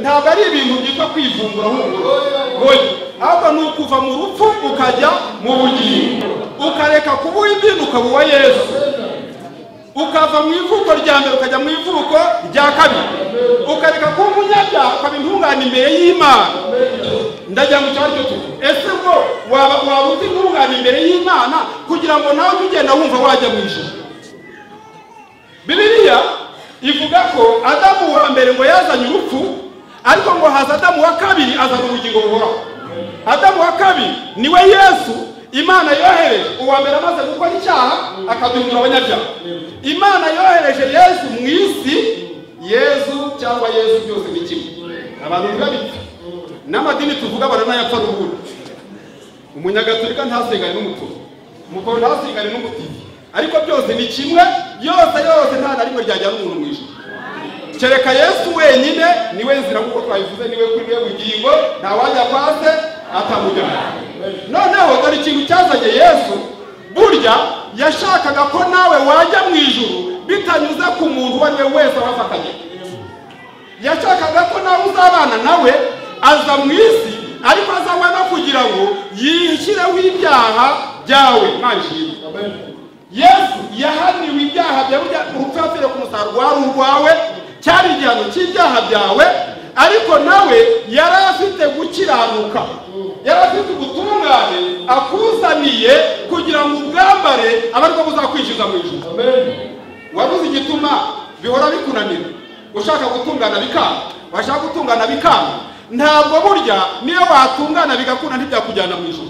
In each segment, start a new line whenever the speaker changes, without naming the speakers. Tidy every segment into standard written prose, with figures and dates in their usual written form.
Ntabwo ari ibintu byitwa kwivumbura ahubwo ahubwo ni ukuva mu rupfu ukajya mu bugingo, ukareka kuba uw'idini ukaba uwa Yesu, ukava mu ivuko rya mbere ukajya mu ivuko rya kabiri, ukareka kuba umunyabyaha ukaba intungane imbere y'Imana. Ndagira ngo icyo aricyo tuvuge. Ese ngo waba uzi intungane imbere y'Imana kugira ngo nawe ujye ugenda wumva wajya mu ijuru? Bibiliya ivuga ko Adamu wa mbere ngo yazanye urupfu, ariko ngo haza Adamu wa kabiri azana ubugingo buhoraho. Adamu wa kabiri niwe Yesu Imana yohereje. Uwa mbere amaze gukora icyaha akaduhindura abanyabyaha. Imana yohereje Yesu mu isi. Yesu cyangwa Yesu byose ni kimwe. Abantu ntibabipfa n'amadini tuvuga baranayapfa n'ubundi. Umunyagatolika ntasengane n'umutuzo, umukoro ntasengane n'umutindi, ariko byose ni kimwe. Yose yose nta na rimwe ryajyana umuntu mu ijuru kereka Yesu wenyine. Niwe nzira nk'uko twabivuze, niwe kuri we bugingo, ntawajya kwa se atamujyana. Noneho dore ikintu cyazanye Yesu. Burya yashakaga ko nawe wajya mu ijuru bitanyuze ku muntu uwo ari we wese wafatanye. Yashakaga ko nawe uzabana nawe aza mu isi, ariko azanywe no kugira ngo yishyireho ibyaha byawe. Yesu yahaniwe ibyaha byawe, urupfu yapfiriye ku musaraba rwari urwawe, cyari igihano cy'ibyaha byawe, ariko nawe yari afite gukiranuka, yari afite ubutungane akuzaniye kugira ngo ubwambare abe aribwo buzakwinjiza mu ijuru. Wabuze igituma bihora bikunanira, ushaka gutungana bikanga, washaka gutungana bikanga. Ntabwo burya niyo watungana bigakunda ntibyakujyana mu ijuru.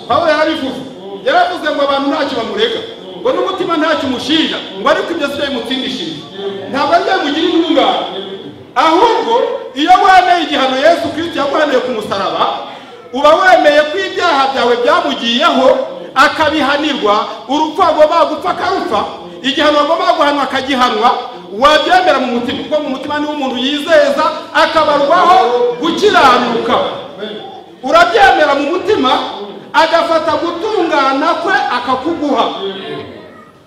Pawulo yarabivuze, yaravuze ngo abantu ntacyo bamurega, ngo n'umutima ntacyo umushinja, ngo ariko ibyo si byo bimutsindishiriza, ntabwo ari byo bimugira intungane. Ahubwo iyo wemeye igihano Yesu Kristo yaguhaniye ku musaraba, uba wemeye ko ibyaha byawe byamugiyeho akabihanirwa, urupfu agomba gupfa akarupfa, igihano agomba guhanwa akagihanwa. Wabyemera mu mutima, kuko mu mutima niwo umuntu yizeza akabarwaho gukiranuka. Urabyemera mu mutima, agafata gutungana kwe akakuguha.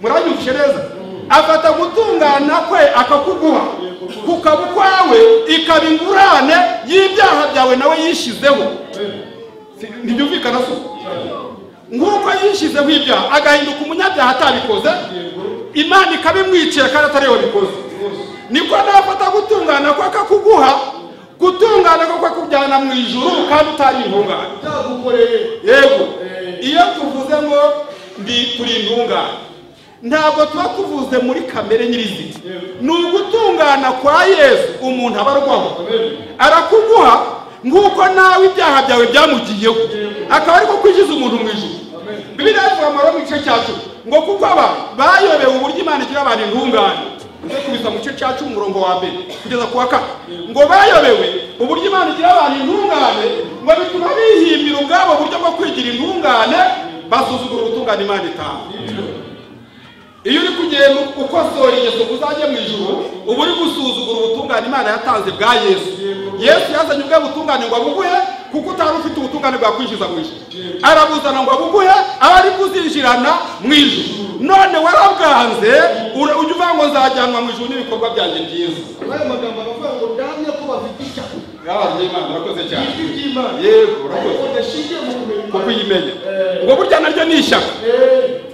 Muranyumvishe neza? Afata gutungana kwe akakuguha, kukaba ukwawe, ikaba ingurane y'ibyaha byawe nawe yishizeho. Ntibyumvikana so? Nk'uko yishizeho ibyaha agahinduka umunyabyaha atabikoze, Imana ikabimwicira kandi atari yo bikoze, niko nafata gutungana kwe akakuguha, gutungana kwe kujyana mu ijuru kandi utari intungane. Yego, iyo tuvuze ngo turi intungane, ntabwo tuba tuvuze muri kamere nyirizina. Ni ugutungana kwa Yesu umuntu abarwaho, arakuguha nk'uko nawe ibyaha byawe byamugiyeho, akaba ariko kwinjiza umuntu mu ijuru. Bibiliya ivuga mu gice cya 10 ngo kuko abantu bayobewe uburyo Imana igira abantu intungane. Uze kubisa mu gice cya 10 umurongo wa mbere kugeza ku wa 4, ngo bayobewe uburyo Imana igira abantu intungane, ngo bituma bihimbira ubwabo buryo bwo kwigira intungane, basuzugura ubutungane Imana itanga. Iyo uri kugenda ukosora ingeso ngo uzajye mu ijuru, uba uri gusuzugura ubutungane Imana yatanze bwa Yesu. Yesu yazanye ubwe butungane ngo abuguhe, kuko utari ufite ubutungane bwakwinjiza mu ijuru. Arabuzana ngo abuguhe, aba ari kuzinjirana mu ijuru. None warabwanze, ujya uvuga ngo nzajyanwa mu ijuru n'ibikorwa byanjye byiza.
Ayo magambo aravuga ngo ndahamya ko bafite icyaha.
Imana urakoze cyane. Yego, urakoze. Kuko uyimenya. Ngo burya naryo ni ishyaka.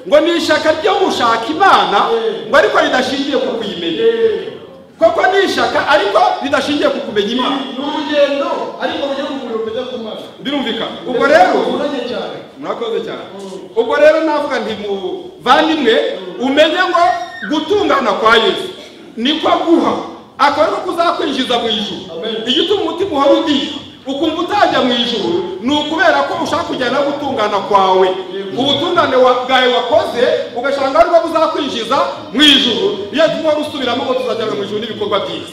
Ngo ni ishyaka ryo gushaka Imana, ngo ariko ridashingiye ku kuyimenya. Koko ni ishyaka ariko ridashingiye ku kumenya Imana.
Ni urugendo ariko rujya mu muriro rujya ku Mana.
Birumvikana. Ubwo rero murakoze cyane. Ubwo rero navuga nti muvandimwe, umenye ngo gutungana kwa Yesu niko guha, akaba ariko kuzakwinjiza mu ijuru. Igituma umutima uhora udiha ukumva utajya mu ijuru, ni ukubera ko ushaka kujyana gutungana kwawe. Ubutungane bwawe wakoze ugashanga aribwo buzakwinjiza mu ijuru. Iyo tuma usubiramo ngo tuzajyana mu ijuru n'ibikorwa byiza,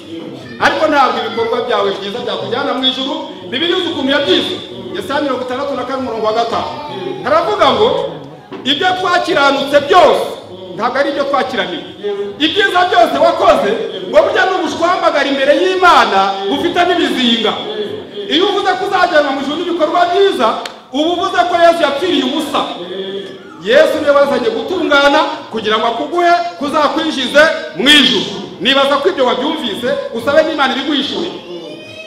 ariko ntabwo ibikorwa byawe byiza byakujyana mu ijuru. Bibiliya uzi ukuntu yabyize. Yesaya 64 umurongo wa 5 haravuga ngo ibyo twakiranutse byose ntabwo ari ibyo twakiraniwe. Ibyiza byose wakoze ngo burya n'ubushwambagara imbere y'Imana bufite n'ibizinga. Iyo uvuze ko uzajyanwa mu ijuru n'ibikorwa byiza, uba uvuze ko Yesu yapfiriye ubusa. Yesu niwe wazanye gutungana kugira ngo akuguhe kuzakwinjize mu ijuru. Nibaza ko ibyo wabyumvise, usabe n'Imana ibiguhishuriye.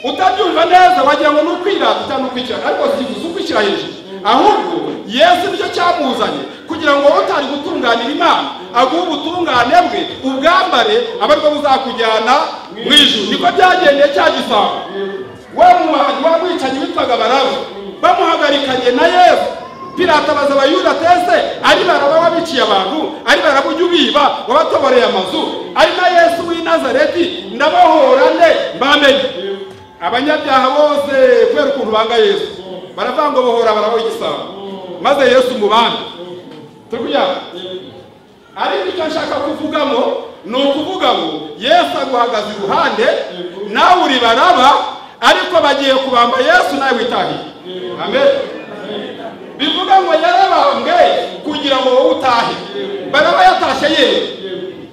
Utabyumva neza wagira ngo ni ukwirata cyangwa ukwishyira, ariko si ukwishyira hejuru, ahubwo Yesu nicyo cyamuzanye kugira ngo wowe utari gutunganira Imana aguhe ubutungane bwe, ubwambare abe aribwo buzakujyana mu ijuru. Niko byagendeye cya gisambo. Wa mwicanyi witwaga Baraba bamuhagarikanye na Yesu. Pilato abaza Abayuda tese ari Baraba wabiciye abantu, ari Baraba ujya ubiba wabatoboreye amazu, ari na Yesu w'i Nazareti, ndabohora nde mbamenye? Abanyabyaha bose kubera ukuntu banga Yesu baravuga ngo bohora Baraba w'igisambo, maze Yesu mubambe. Turi kujyana? Ariko icyo nshaka kuvugamo ni ukuvuga ngo Yesu aguhagaze iruhande, nawe uri Baraba, ariko bagiye kubamba Yesu nawe witahiye. Amen. Bivuga ngo yarabambwe kugira ngo wowe utahe. Baraba yatashe yewe,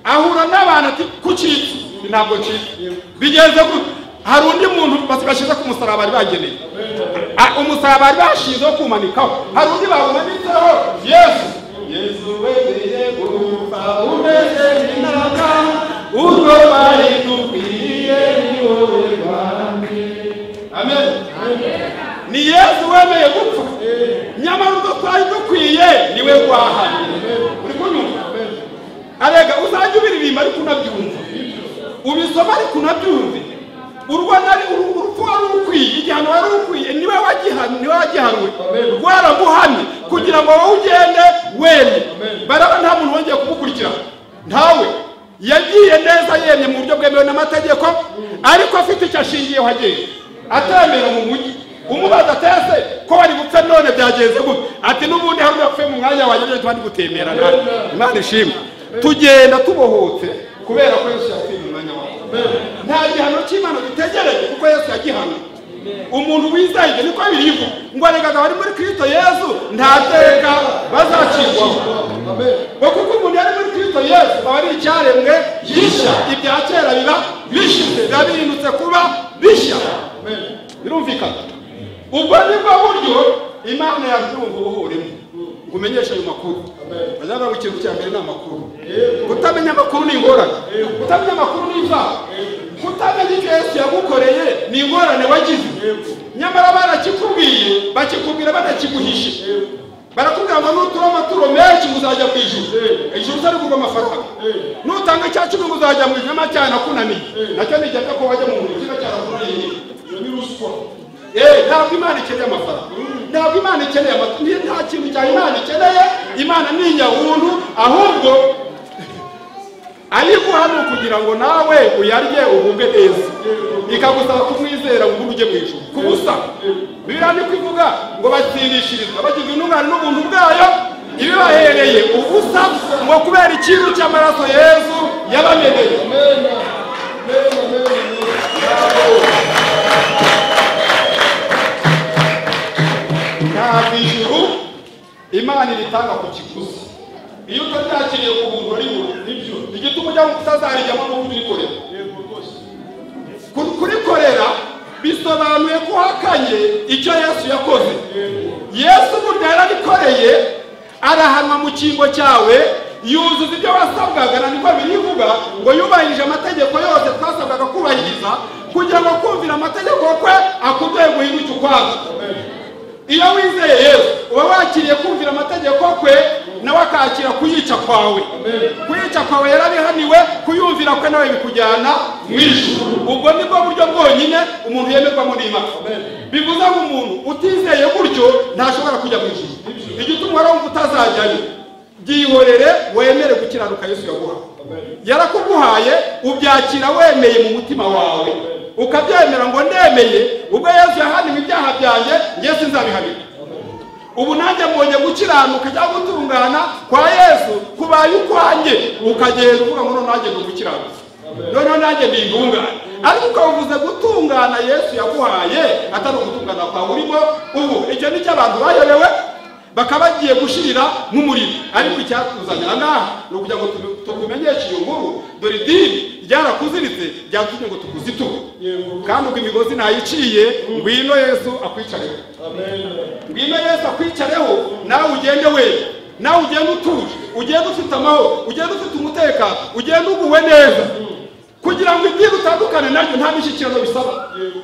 ahura n'abantu ati kucitse, ntabwo ncitse. Bigenze gute? Hari undi muntu bashyize ku musaraba bari bageneye, umusaraba bari bashizeho kumanikaho, hari undi bawumanitseho Yesu. Yesu wemeye gupfa umeze nk'intama, urwo bari dukwiye ni wowe rwanjye. Amen. Ni Yesu wemeye gupfa, nyamara urwo twari dukwiye niwe rwahamye. Uri kunyumva? Arega uzajya ubiririmba ariko unabyumva, ubisoma ariko unabyumve. Urwo nari urupfu wari urukwiye, igihano wari urukwiye, niwe wagihanwe, rwaraguhamye kugira ngo wowe ugende wemye. Baraba nta muntu wongeye kumukurikira, ntawe. Yagiye neza yemye mu buryo bwemewe n'amategeko, ariko afite icyo ashingiyeho agenda atembera mu mujyi. Umubaza atese ko wari gupfa none byagenze gute? Ati n'ubundi hari yapfuye mu mwanya wanjye, none twari gutembera nawe. Imana ishimwe. Tugenda tubohotse kubera ko Yesu yapfuye mu mwanya wawe. Nta gihano cy'Imana dutegereje kuko Yesu yagihanwe. Umuntu wizeye niko birivu ngo aregaga bari muri Kristo Yesu nta teka bazacirwaho. Ngo kuko umuntu yari muri Kristo Yesu aba ari icyaremwe gishya, ibya kera biba bishize, biba bihindutse kuba bishya. Birumvikana? Ubwo nibwo buryo Imana yabyumva ubuhurimo ngo umenyeshe ayo makuru. Bazavuga ngo ikintu cya mbere ni amakuru. Kutamenya amakuru ni ingorane, kutamenya amakuru ni ibyaha, kutamenya icyo Yesu yagukoreye ni ingorane wagize. Nyamara barakikubwiye, bakikubwira banakiguhishe. Barakubwira ngo nutura amaturo menshi ngo uzajya mu ijuru, ijuru utari kugwa amafaranga. Nutanga icya cumi ngo uzajya mu ijuru, nyamara cyanakunaniye. Nacyo ni igihe ko wajya mu muriro kiba cyarakunaniye.
Ni ruswa.
Ntabwo Imana ikeneye amafaranga, ntabwo Imana ikeneye amaturo, nta kintu cya Imana ikeneye. Imana ni inyabuntu, ahubwo ayiguha ni ukugira ngo nawe uyarye uhubwe neza, ikagusaba kumwizera ngo ujye mu ijuru ku busa. Bibiliya niko ivuga ngo batsindishirizwa bagizwe intungane n'ubuntu bwayo, ibibahereye ubusa, ngo kubera ikintu cy'amaraso Yesu yabameneye. Ntabwo ijuru Imana iritanga ku kiguzi. Iyo utaryakiriye ku buntu uraribura. Igituma ujya utazarijyamo ni ukurikorera. Kurikorera bisobanuye ko uhakanye icyo Yesu yakoze. Yesu burya yararikoreye, arahanwa mu cyimbo cyawe, yuzuza ibyo wasabwaga, na niko birivuga ngo yubahirije amategeko yose twasabwaga kubahiriza, kugira ngo kumvira amategeko kwe akuduhe guhinduka ukwazo. Iyo wizeye Yesu uba wakiriye kumvira amategeko kwe, nawe akakira kuyica kwawe. Kuyica kwawe yarabihaniwe, kuyumvira kwe nawe bikujyana mu ijuru. Ubwo nibwo buryo bwonyine umuntu yemerwamo n'Imana. Bivuze ngo umuntu utizeye gutyo ntashobora kujya mu ijuru. Igituma wari wumva utazajyayo, byihorere wemere gukiranuka Yesu yaguhaye. Yarakuguhaye, ubyakira wemeye mu mutima wawe, ukabyemera ngo ndemeye, ubwo Yesu yahaniwe ibyaha byanjye, njye sinzabihanirwa. Ubu nanjye mbonye gukiranuka cyangwa gutungana kwa Yesu kubaye ukwanjye, ukagenda uvuga ngo none nanjye ndi umukiranutsi, noneho nanjye ndi intungane. Ariko ukavuze gutungana Yesu yaguhaye atari ugutungana kwawe urimo ubu. Icyo ni cyo abantu bayobewe, bakaba bagiye gushirira mu muriro. Ariko icyatuzanira ngaha ni ukugira ngo tukumenyeshe iyo nkuru. Dore idini ryarakuziritse, ryatumye ngo tukuziture. Kandi ubwo imigozi ntayiciye, ngwino Yesu akwicareho. Ngwino Yesu akwicareho, nawe ugende wewe, nawe ugende utuje, ugende ufite amahoro, ugende ufite umutekano, ugende uguwe neza. Kugira ngo idini utandukane naryo nta mishyikirano bisaba,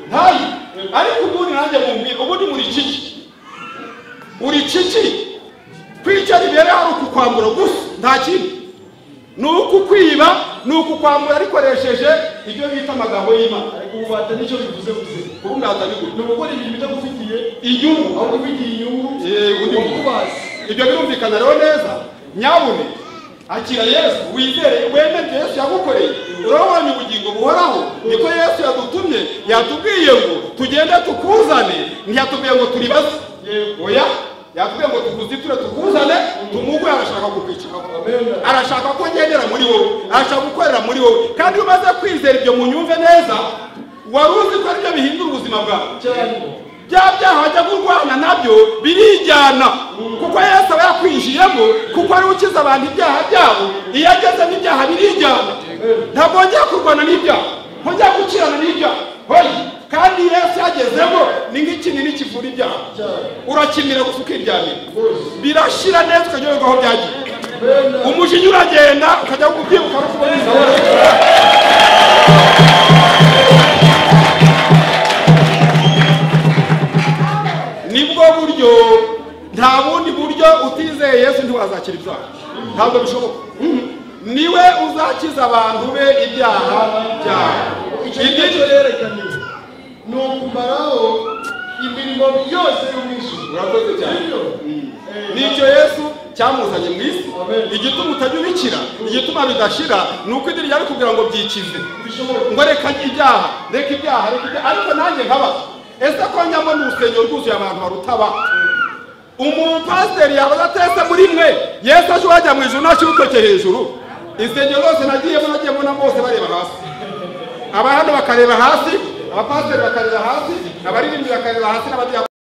ntayo. Ariko ubundi nanjye mumbwira, ubundi muri kiki uri kiki kwica ribere hari ukukwambura gusa, nta kindi. Ni ukukwiba, ni ukukwambura rikoresheje ibyo bita amagambo y'Imana.
Ariko ububata nicyo bivuze gusa.
Ububata ni gute?
Ni ugukora ibintu bitagufitiye
inyungu,
ahubwo ufitiye inyungu.
Yego, ibyo birumvikana rero neza. Nyabune akira Yesu, wizere, wemere Yesu yagukoreye, urabonye ubugingo buhoraho. Niko Yesu yadutumye, yatubwiye ngo tugende tukuzane, ntiyatubwiye ngo turibaze. Oya, yatubwiye ngo tukuziture tukuzane, tumuguhe. Arashaka kukwica, arashaka ko ngendera muri wowe, arashaka gukorera muri wowe. Kandi iyo umaze kwizera ibyo, munyumve neza, wari uzi ko aribyo bihindura ubuzima bwawe. Bya byaha wajya kurwana nabyo birijyana, kuko Yesu aba yakwinjiyemo, kuko ari ukiza abantu ibyaha byabo. Iyo agezemo ibyaha birijyana, ntabwo wongera kurwana n'ibyaha, ntongera gukirana n'ibyaha. Kandi Yesu yagezemo ni nk'ikinini kivura ibyaha, urakimira gusa ukiryamira, birashira neza, ukaryoherwa aho byagiye. Umujinya uragenda, ukajya ubyibuka no kubona inzara. Nibwo buryo, nta bundi buryo. Utizeye Yesu ntiwazakira ibyaha, ntabwo bishoboka. Niwe uzakiza abantu be ibyaha byabo.
Icyo ngicyo yerekaniwe ni ukumaraho imirimo yose y'umwijima.
Urakoze cyane. Nicyo Yesu cyamuzanye mu isi. Igituma utajya ubikira, igituma bidashira, ni uko idini ryari kugira ngo byikize, ngo reka ibyaha, reka ibyaha, reka ibyaha. Ariko nanjye nkabaza, ese ko njyamo ni urusengero rwuzuye abantu barutaba, umupasiteri yabaza atese muri mwe Yesu aje wajya mu ijuru ntashyira urutoke hejuru? Insengero zose nagiyemo na bose bareba hasi, aba hano bakareba hasi, abapasiteri bakareba hasi, abaririmbyi bakareba hasi, n'abadiyakoni.